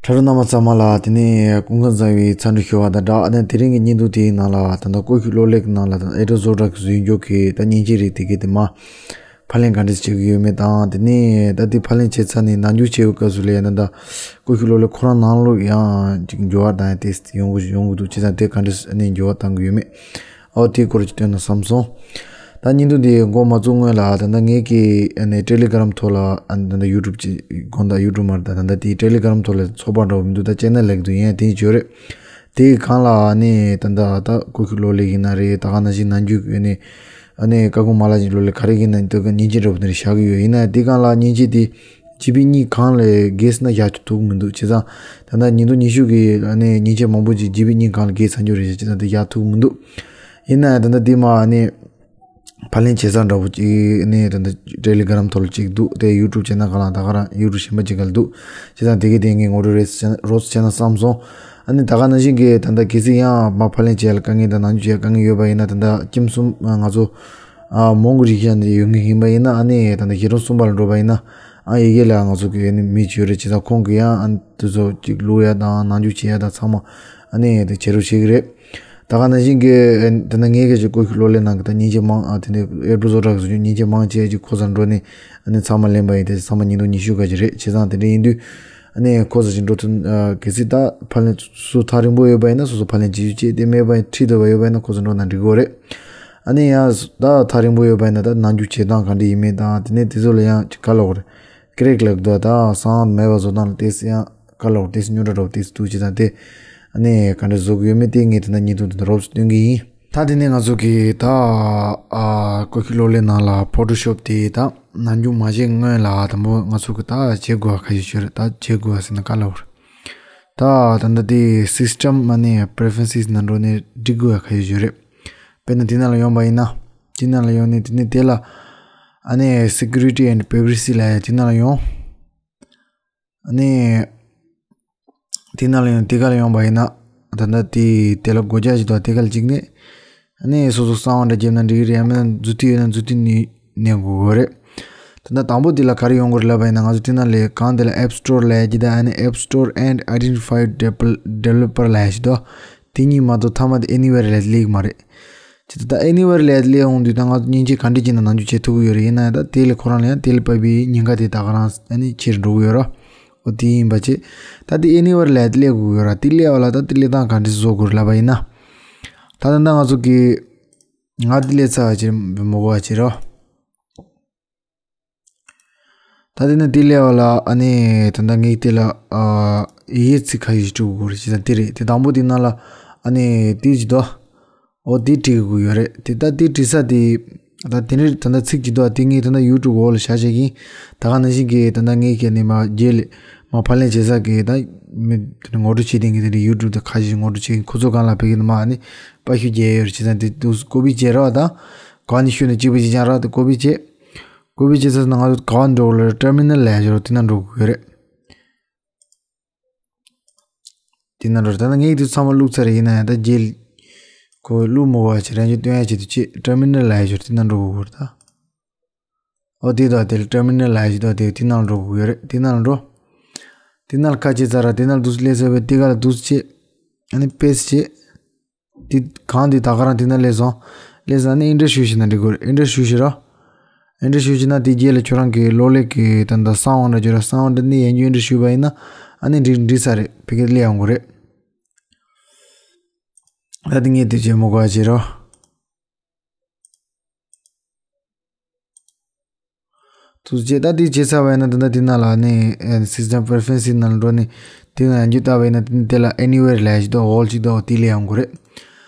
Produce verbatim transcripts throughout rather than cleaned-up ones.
དྲ་གྲོགས་རྣམ་པ་ཚང་མ་ལ་དེ་ནས་སྐུ་ཁམས་བཟང་བའི་འཚམས་འདྲི་ཞུ་བ་དང་སྦྲགས། ཨ་ནི་དེ་རིང་གི་བརྙན་ཐུང་དེའི་ནང་ལ་ད་ལྟ་ཀོ་ཤུ་གློག་ཀླད་ཀྱི་ནང་ལ་ད་ལྟ་ཨེ་ཌོབ་བཟོ་གྲྭ་གི་ཟོལ་འཇོག་གི་ད་མཉེན་ཆས་རིགས་དེ་གའི་དེ་མ་ཕབ་ལེན་ག་འདྲས་བྱེད་ཀྱི་ཡོད་མེད་དང་། དེ་ནས་ད་དེ་ཕབ་ལེན་བྱས་ཚར་ནས་ནང་འཇུག་བྱེད་པའི་སྐབས་སུ་ལ་ཡང་ད་ལྟ་ཀོ་ཤུ་གློག་ཀླད་ཁོ་རང་ནང་ལོགས་ཡང་ཅིག་འགྱུར་བ་བཏང་ཡ་དེ་ཡོང་གི་ཡོང་གི་འདུག་བྱས་ཙང་དེ་ག་འདྲས་ཨ་ནི་འགྱུར་བ་བཏང་གི་ཡོད་མེད། ཨོ་དེའི་སྐོར་གྱི་སྟོན་ན་བསམ་སོང་། ད་བརྙན་ཐུང་འདི་མགོ་མ་བཙུགས་སྔོན་ལ་ད་ལྟ་ངེད་ཀྱི་ཨ་ནི་ཊེ་ལི་གྷི་རམ་ཐོག་ལ་ཨ་ནི་ད་ལྟ་ཡུ་ཊུབ་ཅིག་དགོངས་དག་ཡུ་ཊུབ་མ་རེད། ད་ད་ལྟ་དེའི་ཊེ་ལི་གྷི་རམ་ཐོག་ལ་ཚོགས་པ་འདྲ་བོ་མི་འདུག་ད་ཅེ་ནལ་ལབ་ཀྱི་འདུག་ཡིན་ཡང་དེ་བརྗོད་རེད། དེའི་སྒང་ལ་ཨ་ནི་ད་ལྟ་ད་ཀོ་ཤུ་གློག་ཀླད་ཡིན་ན་རེད། ད་ག་ནང་བཞིན་ནང་འཇུག་ཨ་ནི་ཨ་ནི་ཀ་ཁུག་མ་ལག་གི་གློག་ཀླད་ག་རེ་ཡིན་ན་དེ་ག་མཉེན་ཆས་འདྲ་བོ་དེ་འདྲ་བཞག་གི་ཡོད། ཡིན་ན་དེའི་སྒང་ལ་མཉེན་ཆས་དེ་ཇི་བི་གཉིས་སྒང་ལ་བརྒལ་ཟེར་ན་བཞག་ཐུབ་ཀྱི་མི་འདུག་བྱས་ཙང་ད་ལྟ་ཉིས་སྟོང་ཉི་ཤུ་གི་ཨ་ནི་མཉེན་ཆས་མང་པོ་ཅིག་ཇི་བི་གཉིས་སྒང་ལ་བརྒལ་ཚར་རྒྱུ་རེད། བྱས་ཙང་དེ་བཞག་ཐུབ་ཀྱི་མི་འདུག་ཡིན་ན་ཡང་ད་ལྟ་དེ་མ་ཨ་ནི་ཕབ་ལེན་བྱེད་ས་འདྲ་བོ་ཅིག་ནི་ད་ལྟ་ཊེ་ལི་གྷི་རམ་ཐོག་ལ་ཅིག་འདུག་དེ་ཡུ་ཊུབ་ཅེ་ནལ་སྒང་ལ་ད་ག་རང་ཡུ་ཊུབ་གཞན་པ་ཅིག་སྒང་ལ་འདུག་བྱས་ཙང་དེ་གའི་དེ་ངས་ངོ་སྤྲོད་རེ་རོགས་བྱས་ན་བསམ་སོང་། ཨ་ནི་ད་ག་ནང་བཞིན་གྱི་ད་ལྟ་གལ་སྲིད་ཡང་མ་ཕབ་ལེན་བྱེད་ཡ་ལ་དཀའ་ངལ་དང་ནང་འཇུག་བྱེད་ཡ་དཀའ་ངལ་ཡོད་པ་ཡིན་ན། ད་ལྟ་ཁྱིམ་གསུམ་ང་ཚོ་ཨ་མོང་གི་རིགས་ཤ་ནས་ཡོད་མཁན་ཡིན་པ་ཡིན་ན། ཨ་ནི་ད་ལྟ་གཞིས་གྲོང་གསུམ་པ་ལ་འགྲོ་བ་ཡིན་ན། ཨ་ཡི་གེ་ལ་ང་ཚོ་གི་ཨ་ནི་མི་ཅིག་ཡོད་རེད། བྱས་ཙང་ཁོང་གིས་ཡང་ཨ་ནི་དེ་ཚོ་ཅིག་བླུག་ཡ་དང་ནང་འཇུག་བྱེད་ཡ་དང་ཚང་མ་ཨ་ནི་དེ་བྱེད་རོགས་བྱེད་ཀྱི་རེད། ད་ག་ནང་བཞིན་གྱི་ཨ་ནི་ད་ནི་ངས་གལ་ཆེ་ཀོ་ཤུ་གློག་ཀླད་ནང་གི་ད་མཉེན་ཆས་མང་ཨ་དེ་ནས་ཨེ་ཌོབ་བཟོ་གྲྭ་གི་བཟོ་རྒྱུ་མཉེན་ཆས་མང་ཆེ་ཅིག་ཁོ་ཚོར་འགྲོ་ནས་ཨ་ནི་ཚང་མ་ལེན་པ་ཡིན་ཏེ། ཚང་མ་ཉིས་སྟོང་ཉི་ཤུ་ག་ཅིག་རེད། བྱས་ཙང་དེ་འདྲ་ཡིན་དུས་ཨ་ནི་ཁོ་ཚོ་ཅིག་འགྲོ་ཐུབ་ཨ་གལ་སྲིད་ད་ཕབ་ལེན་སུ་ཐག་རིང་པོ་ཡོད་པ་ཡིན་ན་སོ་སོ་ཕབ་ལེན་བྱེད་རྒྱུ་བྱེད། དེ་མེད་པ་ཡིན་འཁྲིས་སྡོད་པ་ཡོད་པ་ཡིན་ན་ཁོ་ཚོ་འགྲོ་ན་འགྲིག་གི་རེད། ཨ་ནི་ཡང་ད་ཐག་རིང་པོ་ཡོད་པ་ཡིན་ན་ད་ནང་འཇུག་བྱེད་སྟངས་ག་འདྲ་ཡིན་མིན་དང་། དེ་ནས་དེ་ཚོ་ལ་ཡང་ཅིག་ག་ལབ་དགོས་རེད། ཀེ་རེག་ལབ་འདུག་ད་སའུན་ཌི་མེད་པ་བཟོ་སྟངས་ལ་ཏོག་ཙམ་ཡང་ག་ལབ་དགོས་རེད། ཏོག་ཙམ་རྙོག་དྲ་འདྲ་བོ་ཏོག་ཙམ་འདུག་བྱས་ཙང་དེ་ཨ་ནི་ག་འདྲ་བཟོ་གི་ཡོད་མེད་དེ་ངས་ད་ལྟ་བརྙན་ཐུང་དེ་འདྲ་རོབ་ཙམ་སྟོན་གི་ཡིན། ད་དེ་ནས་ང་ཚོ་གི་ད་ཨ་ཀོ་ཤུ་གློག་ཀླད་ནང་ལ་ཕོ་ཊོ་ཤོབ་དེ་ད་ནང་འཇུག་མ་བྱེད་སྔོན་ལ་དང་པོ་ང་ཚོ་གི་ད་བྱེད་དགོས་པ་ཁ་ཤས་ཤིག་ཡོད་རེད། ད་བྱེད་དགོས་པ་ཟེར་ན་ག་ལབ་དགོས་རེད། ད་ད་ལྟ་དེ་སིས་ཊམ་ཨ་ནི་པི་རེ་ཕེ་རེན་སི་ནང་འགྲོ་ནས་སྒྲིག་དགོས་པ་ཁ་ཤས་ཤིག་ཡོད་རེད། དཔེར་ན་དེ་ནང་ལ་ཡོང་པ་ཡིན་ན། དེ་ནང་ལ་ཡོང་ནས་དེ་ནས་དེ་ལ་ཨ་ནི་སི་ཀུ་རི་ཊི་ཨེན་ཌི་པི་རའི་ཝེ་སི་ལབ་ཡ་དེ་ནང་ལ་ཡོང་། ཨ་ནི་དེ་ནང་ལ་ཡོང་དེ་ག་ལ་ཡོང་པ་ཡིན་ན། ད་ལྟ་དེ་དེ་ལ་སྒོ་རྒྱག་ཅིག་འདུག་དེ་ག་ལ་གཅིག་ནས། ཨ་ནི་སོ་སོ་གསང་བ་འདྲ་བརྒྱབ་ན་འགྲིག་གི་རེད། ཡང་མིན་ན་མཛུབ་ཐེལ་ཡོད་ན་མཛུབ་ཐེལ་ནས་གནོན་དགོས་ཀྱི་རེད། ད་ལྟ་དང་པོ་དེ་ལ་ག་རེ་ཡོང་གི་རེད་ལབ་པ་ཡིན་ན། ང་ཚོ་དེ་ནང་ལ་གང་དེ་ལ་ཨེབ་སི་ཊོར་ལབ་ཡ་ཅིག་དང་། ཨ་ནི་App Store and Identified Devel- Developer ལབ་ཡ་ཅིག་འདུག་དེ་གཉིས་མ་གཏོགས་མཐའ་མ་དེ་ཨེ་ནི་ཝེར་ལབ་ཡ་དེ་སླེབས་ཀྱི་མ་རེད། ཇི་ལྟར་ད་ཨེ་ནི་ཝེར་ལབ་ཡ་དེ་སླེབས་འོང་དུས་ད་ང་ཚོ་མཉེན་ཆས་ག་འདྲ་ཅིག་ནང་ནང་འཇུག་བྱེད་ཐུབ་ཀྱི་ཡོད་རེད། ཡིན་ན་ཡང་ད་དེ་ལས་ཁོ་རང་ལ་ཡང་དེ་ལས་བབས་པའི་ཉེན་ཁ་དེ་ད་ག་རང་ཨ་ནི་ཆེ་རུ་འགྲོ་གི་ཡོད་རེད། འོ་དེ་ཡིན་པ་བྱས། ད་དེ་ཨེ་ནི་ཝེར་ལབ་ཡ་དེ་སླེབས་དགོས་ཀྱི་ཡོད་རེད། དེ་སླེབས་པ་ལ་ད་དེ་སླེབས་སྟངས་ག་འདྲ་བཟོ་དགོས་རེད་ལབ་པ་ཡིན་ན། ད་ད་ལྟ་ང་ཚོ་གི་ང་དེ་སླེབས་ཚར་བ་ཅིག་མི་གོ་བ་ཅིག་རེད། ད་དེ་ནས་དེ་སླེབས་པ་ལ་ཨ་ནི་ད་ལྟ་ངས་དེ་ལ་ཨ་ཡིག་ཚིག་ཁ་ཤས་ཤིག་བྲི་དགོས་རེད། བྱས་ཙང་དེ་རེད། དེ་དང་པོ་དེ་ནང་ལ་ཨ་ནི་དེ་ཅིག་འདུག་འོ་དེ་བྲི་དགོས་ཡོད་རེད། དེ་ད་དེ་བྲི་ས་དེ་ད་དེ་ནས་ད་ལྟ་ཚིག་ཅིག་འདུག་དེ་ངས་ད་ལྟ་ཡུ་ཊུབ་འོག་ལ་བཞག་བཞག་གིན། ད་ག་ནང་བཞིན་གྱི་ད་ལྟ་ངས་ཁྱེད་ནས་མ་རྗེས་ལ་མ་ཕབ་ལེན་བྱེད་ས་གི་ད་མི་དེ་ནས་ངོ་སྤྲོད་བྱེད་དེ་ངས་དེ་ནས་ཡུ་ཊུབ་དེ་ཁ་ཤས་ཤིག་ངོ་སྤྲོད་བྱེད་གིན། ཁོ་ཚོ་སྒང་ལ་བོད་སྐད་ནང་མ་ཨ་ནི་པར་ཤུ་རྒྱག་ཡོད་རེད། བྱས་ཙང་དེ་དུས་ཀོ་པི་བྱས་རོགས་དང་། གང་ནས་ཤོད་ནས་གཅིག་པུ་ཅིག་ཀྱང་རག་དེ་ཀོ་པི་བྱས། ཀོ་པི་བྱས་ཚར་ན་ང་ཚོ་ག་པར་འགྲོ་དགོས་ལབ་ན་ཊར་མི་ནལ་ལབ་ཡ་ཅིག་ཡོད་རེད། དེ་ནང་འགྲོ་དགོས་ཀྱི་ཡོད་རེད། དེ་ནང་འགྲོ་རེད། ད་ནི་ངས་དེ་ཚང་མ་བླུགས་ཚར་རེད། ཡིན་ན་ཡང་ད་རྗེས་ཁོ་བླུགས་མི་དགོས་པ་བྱས། རང་ཅིག་སྟོན་ཡ་ཆེད་དུ་ཅིག་ཊར་མི་ནལ་ལབ་ཡ་ཅིག་ཡོད་རེད། དེ་ནང་འགྲོ་དགོས་ཀྱི་ཡོད་རེད་ད། ཨོ་དེ་དང་དེ་ལ་ཊར་མི་ནལ་ལབ་ཡ་ཅིག་འདུག་དེ་དེ་ནང་འགྲོ་དགོས་ཀྱི་ཡོད་རེད། དེ་ནང་འགྲོ། དེ་ནང་ཁ་ཕྱེ་ཚར་ར། དེ་ནང་འདུག་སེ་སླེབས་ཚར་བས་དེ་ག་ལ་འདུག་སེ་བྱས། ཨ་ནི་པེ་སི་བྱས། དེ་གང་དེ་ད་ག་རང་དེ་ན་སླེབས་སོང་། སླེབས་སོང་ཨ་ནི་ཨེན་ཊར་ཞུ་ཞིག་ན་འགྲིག་གི་རེད། ཨེན་ཊར་ཞུ་ཞིག་ར། ཨེན་ཊར་ཞུ་ཞིག་ན་དེ་རྗེས་ལ་ཁྱོད་རང་གི་གློག་ཀླད་ཀྱི་ད་ལྟ་གསང་བ་འདྲ་ཅིག་ཡོད་ར། གསང་བ་འདྲ་ནས་ཡང་བསྐྱར་ཨེན་ཊར་ཞུས་པ་ཡིན་ན་ཨ་ནི་འགྲིག་འགྲིག་ས་རེད། ཕ་གིར་སླེབས་ཡོང་གི་རེད། ད་དེ་ངས་དེ་བྱེད་མི་དགོས་པ་བྱེད་རོགས། ཐུགས་རྗེ་ཆེ། ད་དེ་བྱས་ཚར་བ་ཡིན་ན་ད་ལྟ་དེ་ནང་ལ་ནི་ཨེ་སིས་ཊམ་པི་རེ་ཕེ་རེན་སི་ནང་ལ་འགྲོ་ནས་དེ་ནང་ཡང་བསྐྱར་བལྟས་པ་ཡིན་ན་དེ་ནི་དེ་ལ་ཨེ་ནི་ཝེར་ལབ་ཡ་ཞིག་འདུག་འོལ་ཅིག་འདུག་དེ་སླེབས་ཡོང་གི་རེད།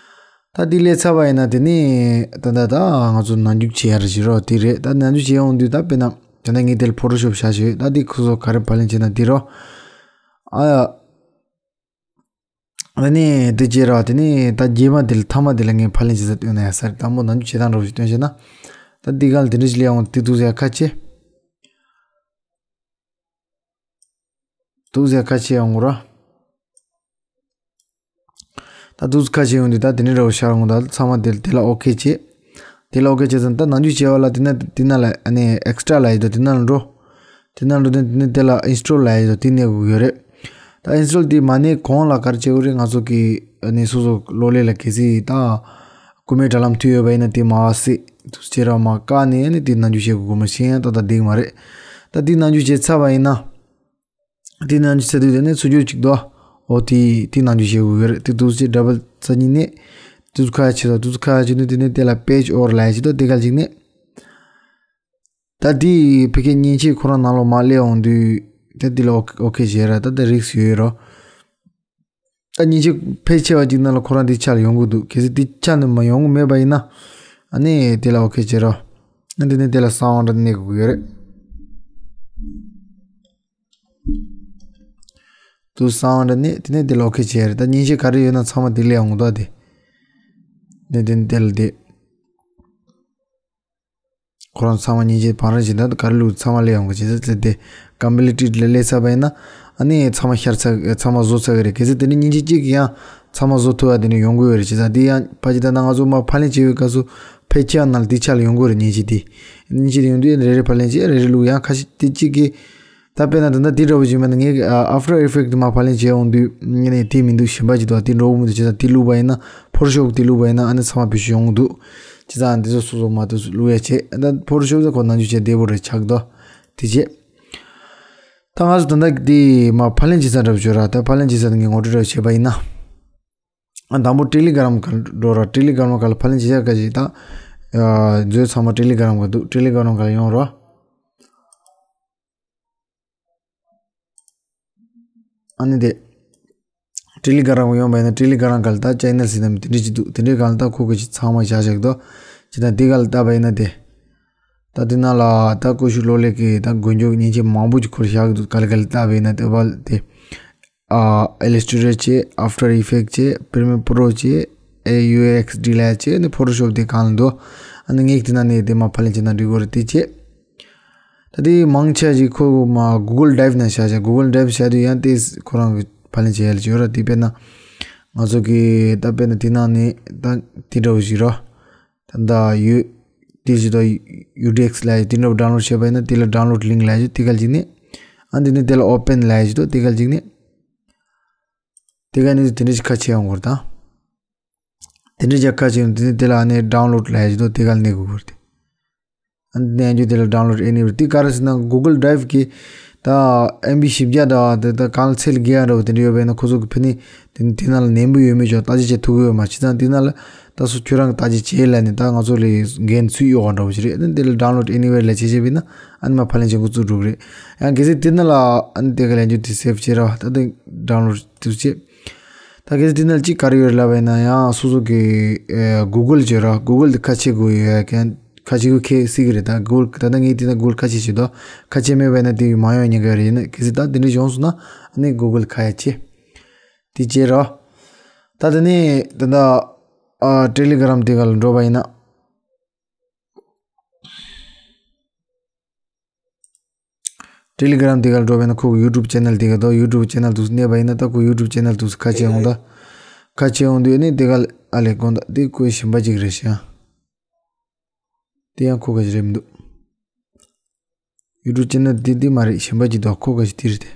ད་དེ་སླེབས་ཚར་བ་ཡིན་ན་དེ་ནི་ད་ད་ད་ང་ཚོ་ནང་འཇུག་བྱེད་ཡ་རེ་ཞིག་རོ་དེ་རེད། ད་ནང་འཇུག་བྱེད་ཡོང་དུས་ད་དཔེར་ན་དེ་ནས་ངས་དེ་ལ་ཕོ་ཊོ་ཤོབ་བཞག་ཞིག་ད་དེ་ཁོ་ཚོ་ག་རེ་ཕབ་ལེན་བྱས་ན་དེ་རོ། ཨ་ཡ། ཨ་ནི་དེ་བྱས་ར། དེ་ནས་ད་རྗེས་མ་དེ་ལ་མཐའ་མ་དེ་ལ་ངས་ཕབ་ལེན་བྱེད་ས་སྟོན་ན་ཡག་ས་རེད། དང་པོ་ནང་འཇུག་བྱེད་སྟངས་འདྲ་བོ་ཞིག་སྟོན་བྱས་ན། ད་འདི་ག་ལ་དེ་འདྲ་ཞིག་སླེབས་ཡོང་། དེ་འདུག་སེ་ཡར་ཁ་ཕྱེ། འདུག་སེ་ཡར་ཁ་ཕྱེ་ཡོང་གི་ར། ད་འདུག་སེ་ཁ་ཕྱེ་ཡོང་དུས་ད་དེ་འདྲ་འདྲ་བོ་ཤར་ཡོང་། ད་ཚང་མ་དེ་དེ་ལ་ཨོ་ཁེ་བྱེད། དེ་ལ་ཨོ་ཁེ་བྱས་ཙང་ད་ནང་འཇུག་བྱས་པ་ལ་དེ་ན་དེ་ན་ལ་ཨ་ནི་ཨེག་སི་ཊ་ར་ལབ་ཡ་ཡོད་དོ། དེ་ན་ལ་འགྲོ། དེ་ན་འགྲོ་དེ་ནས་དེ་ལ་ཨིན་སི་ཊོལ་ལབ་ཡ་ཡོད་དོ། དེ་གནོན་དགོས་ཀྱི་ཡོད་རེད། ད་ཨིན་སི་ཊོལ་དེ་མ་ནས་གོང་ལ་ག་རེ་བྱེད་དགོས་རེད། ང་ཚོ་གི་ཨ་ནི་སོ་སོ་གློག་ཀླད་ལ་གལ་སྲིད་ད་རྐུན་མའི་དྲ་ལམ་མཐུད་ཡོད་པ་ཡིན་ན་དེ་མར་བསད་དུ་བྱེད་ར་མར་བཀག་ནས་ཨ་ནི་དེ་ནང་འཇུག་བྱེད་དགོས་མ་ཤེས་ཡང་ད་ད་འགྲིག་མ་རེད། ད་དེ་ནང་འཇུག་བྱས་ཚར་བ་ཡིན་ན། དེ་ནང་འཇུག་བྱས་དུས་དེ་ནས་ཚུར་འཇུག་ཅིག་འདུག་འོ་དེ་དེ་ནང་འཇུག་བྱེད་དགོས་ཀྱི་རེད། དེ་དུས་ཚོད་ཌབ་ལ་ས་གཉིས་ནས་དུས་ཚོད་ཁ་ཡ་བྱེད་དོ། དུས་ཚོད་ཁ་ཡ་བྱེད་དུས་དེ་ནས་དེ་ལ་པེ་ཇི་ཨོ་ར་ལབ་ཡ་བྱེད་དོ། དེ་ག་ཅིག་ནས། ད་དེ་ཕ་གིའི་མཉེན་ཆས་ཁོ་རང་ནང་ལོགས་མར་སླེབས་འོང་དུས་ད་དེ་ལ་ཨོ་ཁེ་ཨོ་ཁེ་བྱས་ར། ད་ད་རིགས་སུ་ཡོད་རོ། ད་མཉེན་ཆས་ཕལ་ཆེ་བ་ཅིག་ནང་ལ་ཁོ་རང་དེ་ཆ་ལ་ཡོང་གི་འདུག་གལ་སྲིད་དེ་ཆ་ནས་མ་ཡོང་གི་མེད་པ་ཡིན་ན་ཨ་ནི་དེ་ལ་ཨོ་ཁེ་བྱས་རོ། ཨ་དེ་ནས་དེ་ལ་གསང་བ་འདྲ་གནས་དགོས་ཀྱི་རེད། དུ་གསང་བ་འདྲ་གནས་དེ་ནས་དེ་ལ་ཨོ་ཁེ་བྱས་རེད། ད་མཉེན་ཆས་ག་རེ་ཡོད་ན་ཚང་མ་དེ་ལ་ཡོང་གི་འདུག་དེ་ནས་དེ་ནས་དེ་ལ་དེ། ཁོ་རང་ཚང་མ་མཉེན་ཆས་བང་རིམ་བཞིན་ད་ག་རེ་བླུགས་ཚང་མ་སླེབས་ཡོང་གི་བྱས་ཙང་དེ་ཀམ་པི་ལི་ཊི་ལ་སླེབས་ཚར་བ་ཡིན་ན་ཨ་ནི་ཚང་མ་ཤར་ཚར་ཚང་མ་བཟོ་ཚར་གི་རེད། གལ་སྲིད་དེ་ནི་མཉེན་ཆས་གཅིག་གིས་ཡང་ཚང་མ་བཟོ་ཐུབ་ཡ་དེ་ནི་ཡོང་གི་ཡོད་རེད། བྱས་ཙང་དེ་ཡང་ཕལ་ཆེར་ད་ལྟ་ང་ཚོ་མར་ཕབ་ལེན་བྱེད་པའི་སྐབས་སུ་ཕལ་ཆེ་བ་ནང་ལ་དེ་ཆ་ལ་ཡོང་གི་རེད། མཉེན་ཆས་དེ་མཉེན་ཆས་དེ་ཡོང་དུས་རེ་རེ་ཕབ་ལེན་བྱེད་རེ་རེ་བླུགས་ཡང་ཁ་ཤས་དེ་གཅིག་གིས། ད་དཔེར་ན་ད་ལྟ་དེ་འདྲ་བོ་ཞིག་མེད་ན་ངས་ཨ་After Effects་དེ་མར་ཕབ་ལེན་བྱས་ཡོང་དུས་ངས་ནས་དེ་མི་འདུག་གཞན་པ་ཅིག་འདུག་དེ་འགྲོ་གི་མི་འདུག་བྱས་ཙང་དེ་བླུགས་པ་ཡིན་ན་Photoshop་དེ་བླུགས་པ་ཡིན་ན་ཨ་ནི་ཚང་མ་བེད་སྤྱོད་ཡོང་གི་འདུག་བྱས་ཙང་འདི་ཚོ་སོ་སོ་མ་འདུག་བླུགས་ཡ་བྱས། ད་Photoshop་ད་ཁོ་ནང་འཇུག་བྱས་བདེ་པོ་རེད་ཆགས་འདུག་དེ་བྱས། ད་ང་ཚོ་ད་ལྟ་དེ་མར་ཕབ་ལེན་བྱེད་ས་འདྲ་བོ་བྱོས་ར། ད་ཕབ་ལེན་བྱེད་ས་དེ་ངས་ངོ་སྤྲོད་འདྲ་བོ་བྱས་པ་ཡིན་ན། ཨ་དང་པོ་Telegram་ག་འགྲོ་ར། Telegram་ག་ལ་ཕབ་ལེན་བྱེད་ས་ག་ཞིག་ད། མཛོད་ཚང་མ་Telegram་ག་འདུག Telegram་ག་ལ་ཡོང་ར། ཨ་ནི་དེ། Telegram་ཡོང་བ་ཡིན་ན་Telegram་ག་ལ་ད་channel་ཟེར་ནམ་དེ་འདྲ་ཅིག་འདུག་དེ་འདྲའི་སྒང་ལ་ད་ཁོ་གི་ཅིག་ཚང་མ་བཞག་བཞག་འདུག་ཅི་ད་དེ་ག་ལ་བལྟས་པ་ཡིན་ན་དེ། ད་དེ་ནང་ལ་ད་ཀུ་ཤུ་གློག་ཀླད་ཀྱི་ད་མགོ་མཇུག་མཉེན་ཆས་མང་པོ་ཅིག་ཁོར་བཞག་གི་འདུག་ག་ལ་ག་ལ་བལྟས་པ་ཡིན་ན་དེ་བ་དེ། ཨ་Illustrator་བྱས། After Effects་བྱས། Premiere Pro་བྱས། ཨེ་ཡུ་ཨེག་སི་ཌི་ལ་བྱས་ནས་Photoshop་དེ་གང་ལ་འདུག་ཨ་ནི་ངས་དེ་ནང་ནས་དེ་མར་ཕབ་ལེན་བྱས་ན་འགྲིག་གི་རེད་དེ་བྱས། ད་དེ་མང་ཆེ་ཞིག་ཁོ་མ་Google Drive་ནང་བཞག་བཞག Google Drive་བཞག་དུས་ཡང་དེ་ཁོ་རང་གི་ཕབ་ལེན་བྱེད་ཡ་ལ་བྱེད་ཡོད་ར། དེ་དཔེར་ན་ང་ཚོ་གི་ད་དཔེར་ན་དེ་ནང་ནས་ད་དེ་འདྲ་བོ་ཞིག་ར། ད་ད་ཡོད་དེ་ཞིག་ད་ཡུ་ཌི་ཨེག་སི་ལ་དེ་འདྲ་བོ་download་བྱས་པ་ཡིན་ན་དེ་ལ་download link་ལ་ཡོད་དེ་ག་ལ་ཅིག་ནས། ཨ་འདི་ནས་དེ་ལ་open་ལ་ཡོད་དེ་ག་ལ་ཅིག་ནས། དེ་ག་ནས་དེ་འདྲ་ཞིག་ཁ་ཕྱེ་ཡོང་གི་རེད་ད། དེ་འདྲ་ཅིག་ཁ་ཕྱེ་ཡོང་དེ་ནས་དེ་ལ་ཨ་ནི་download་ལ་ཡོད་དེ་ག་ལ་གནོན་དགོས་གི་རེད། ཨ་ནི་ཡང་རྒྱུ་དེ་ལ་download anywhere་དེ་ག་རེ་ཟེར་ན་Google Drive་གི་ད་ཨེམ་བི་བཞི་བརྒྱ་ད་དེ་ད་གང་ཚད་ལ་བརྒལ་ཡ་འདྲ་བོ་དེ་འདྲ་ཡོད་པས་ན་ཁོ་ཚོ་གི་ཕི་ནི་དེ་དེ་ནང་ལ་ནན་པོ་ཡོད་མེད་ཅོག་བརྟག་དཔྱད་བྱེད་ཐུབ་ཀྱི་ཡོད་མ་བྱས་ཙང་དེ་ནང་ལ་ད་སུ་ཁྱོད་རང་གི་བརྟག་དཔྱད་བྱས་ལ་ནི་ད་ང་ཚོ་ལ་འགན་ཚུད་ཡོད་པ་འདྲ་བོ་ཞིག་རེད། ཨ་ནི་དེ་ལ་download anywhere་ལ་བྱས་བྱས་པས་ན་ཨ་ནི་མ་ཕབ་ལེན་བྱེད་འགོ་བཙུགས་འགྲོ་གི་རེད། ཡང་གལ་སྲིད་དེ་ནང་ལ་ཨ་ནི་དེ་ག་ལེན་རྒྱུ་དེ་save་བྱས་ར་བ་ད་དེ་download་དུ་བྱས། ད་གལ་སྲིད་དེ་ནང་གཅིག་ག་རེ་ཡོད་ལབ་པ་ཡིན་ན་ཡང་སོ་སོ་གི་ཨེ་Google་བརྗོད་ར་Google་དེ་ཁ་ཕྱེ་དགོས་ཡོད་མཁན་ཁ་ཕྱེ་དགོས་ཁེལ་སྲིད་ཀྱི་རེད། ད་Google་ད་ལྟ་ངས་དེ་ནང་Google་ཁ་ཕྱེ་བྱེད་དོ། ཁ་ཕྱེ་མེད་པ་ཡིན་ན་དེ་མ་ཡོང་ཉེན་ཁ་ཡོད་རེད། ཡིན་ན་གལ་སྲིད་ད་དེ་འདྲ་བྱུང་སོང་ན་ཨ་ནི་Google་ཁ་ཡ་ཕྱེ་དེ་བྱེད་ར། ད་དེ་ནས་ད་ལྟ་ཨ་Telegram་དེ་ག་ལ་འགྲོ་བ་ཡིན་ན། Telegram་དེ་གར་འགྲོ་བས་ན་ཁོ་གི་YouTube channel་དེ་ག་དོ་YouTube channel་དུ་གནས་པ་ཡིན་ན་ད་ཁོ་YouTube channel་དུ་ཁ་ཕྱེ་འོང་ད། ཁ་ཕྱེ་འོང་དུས་ནི་དེ་ག་ཨ་ལས་དགོངས་ད་དེ་ཁོའི་གཞན་པ་ཅིག་རེད་ཤག་དེ་ཡང་ཁོ་ག་ཞིག་རེད་མི་འདུག YouTube channel་དེ་དེ་མ་རེད། གཞན་པ་ཅིག་འདུག་ཁོ་ག་ཞིག་དེ་རེད་དེ།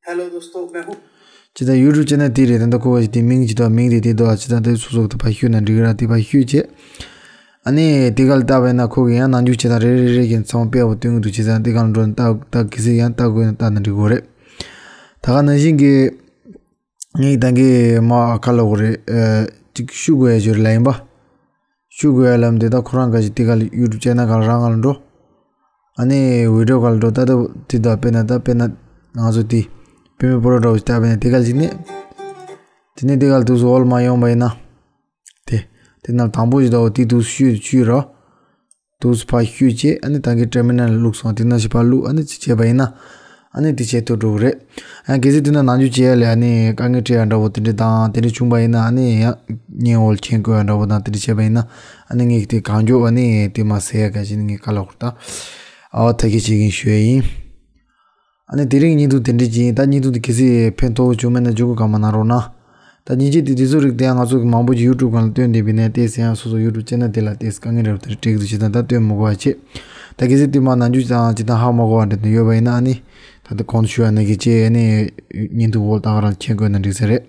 हेलो दोस्तों, मैं हूं। ཅི་ད་YouTube channel་དེ་རེད། ད་ལྟ་ཁོ་བ་ཞིག་དེ་མིང་ཅི་ད་མིང་རེད་དེ་ད་ཅི་ད་དེ་སོ་སོ་དེ་ཕར་བཤུས་ན་འགྲིག་ར་དེ་ཕར་བཤུས་བྱས། ཨ་ནི་དེ་ག་ལ་ལྟ་བས་ན་ཁོ་གི་ཡང་ནང་འཇུག་བྱེད་སྟངས་རེ་རེ་རེ་རེ་གི་ཚང་མ་དཔེ་བ་སྟོན་གི་འདུག་བྱས་ཙང་དེ་ག་ལ་འགྲོ་ན་ལྟ་ལྟ་གི་སེ་ཡང་ལྟ་དགོས་ན་ལྟ་ན་འགྲིག་གོ་རེད། ད་ག་ནང་བཞིན་གི་ངས་ད་གི་མ་ཁ་ལོ་གོ་རེད། ཅིག་བཤུས་དགོས་ཡ་ཅིག་རེད་ལ་ཡིན་པ། བཤུས་དགོས་ཡ་ལམ་དེ་ད་ཁོ་རང་ག་ཞིག་དེ་ག་ལ་YouTube channel་ག་ལ་རང་ག་ལ་འགྲོ། ཨ་ནི་video་ག་ལ་འགྲོ་ད་ད་དེ་ད་དཔེར་ན་ད་དཔེར་ན་ང་ཚོ་དེ་Premiere Pro་འདྲ་བོ་ཞིག་ད་དཔེར་ན་དེ་ག་ལ་ཞིག་ནས། དེ་ནས་དེ་ག་ལ་དུས་སུ་འོལ་མ་ཡོང་བ་ཡིན་ན། དེ། དེ་ནང་དང་པོ་ཞིག་ད་འོ་དེ་དུས་སུ་བཤུས་བཤུས་རོ། དུས་སུ་ཕར་བཤུས་བྱས་ཨ་ནི་ད་གི་terminal་ལ་བླུགས་སོང་དེ་ནང་ཞིག་ཕར་བླུགས་ཨ་ནི་ཅི་བྱས་པ་ཡིན་ན། ཨ་ནི་དེ་བྱེད་ཐུབ་འགྲོ་གི་རེད། ཡང་གལ་སྲིད་དེ་ན་ནང་འཇུག་བྱེད་ཡ་ལས་ཨ་ནི་དཀའ་ངལ་འཕྲད་ཡ་འདྲ་བོ་དེ་འདྲ་དང་དེ་འདྲ་བྱུང་པ་ཡིན་ན་ཨ་ནི་ཡང་བརྙན་འོལ་མཁྱེན་དགོས་ཡ་འདྲ་བོ་དང་དེ་འདྲ་བྱས་པ་ཡིན་ན་ཨ་ནི་ངས་དེ་གང་མགྱོགས་ཨ་ནི་དེ་མ་ཟེར་ཡ་ག་ཞིག་ནི་ངས་བཀའ་ལ་འཁོར་ད། ཨ་བ་ཐ་གི་བྱེད་ཀྱིན་ཞུ་ཡ་ཡིན། ཨ་ནི་དེ་རིང་བརྙན་ཐུང་དེ་འདྲ་ཅིག་ཡིན། ད་བརྙན་ཐུང་དེ་གལ་སྲིད་ཕན་ཐོགས་བྱུང་མེད་ན་འཇུག་གི་ག་མ་གནང་རོགས་གནང་། ད་མཉེན་ཆས་དེ་དེ་ཚོ་རིགས་དེ་ང་ཚོ་གི་མང་པོ་ཅིག་ཡུ་ཊུབ་སྒང་ལ་བཏོན་བསྡད་པ་ཡིན་ན། དེ་ཟེར་ཡང་སོ་སོ་ཡུ་ཊུབ་ཅེ་ནལ་དེ་ལ་དེ་དཀའ་ངལ་རེད་པ། དེ་འགྲིག་འདུག་བྱེད་དང་ད་བཏོན་མི་དགོས་པ་བྱེད། ད་གལ་སྲིད་བཏོན་པ་ནང་འཇུག་དང་ཅི་དང་ཧ་མ་གོ་བ་འདྲ་དེ་ཡོད་པ་ཡིན་ན། ཨ་ནི་ད་ལྟ་གོང་དུ་ཞུ་བ་ནང་བཞིན་བྱས། ཨ་ནི་བརྙན་ཐུང་འོག་ལ་ད་ག་རང་མཁྱེན་དགོས་ན་འགྲིག་ས་རེད།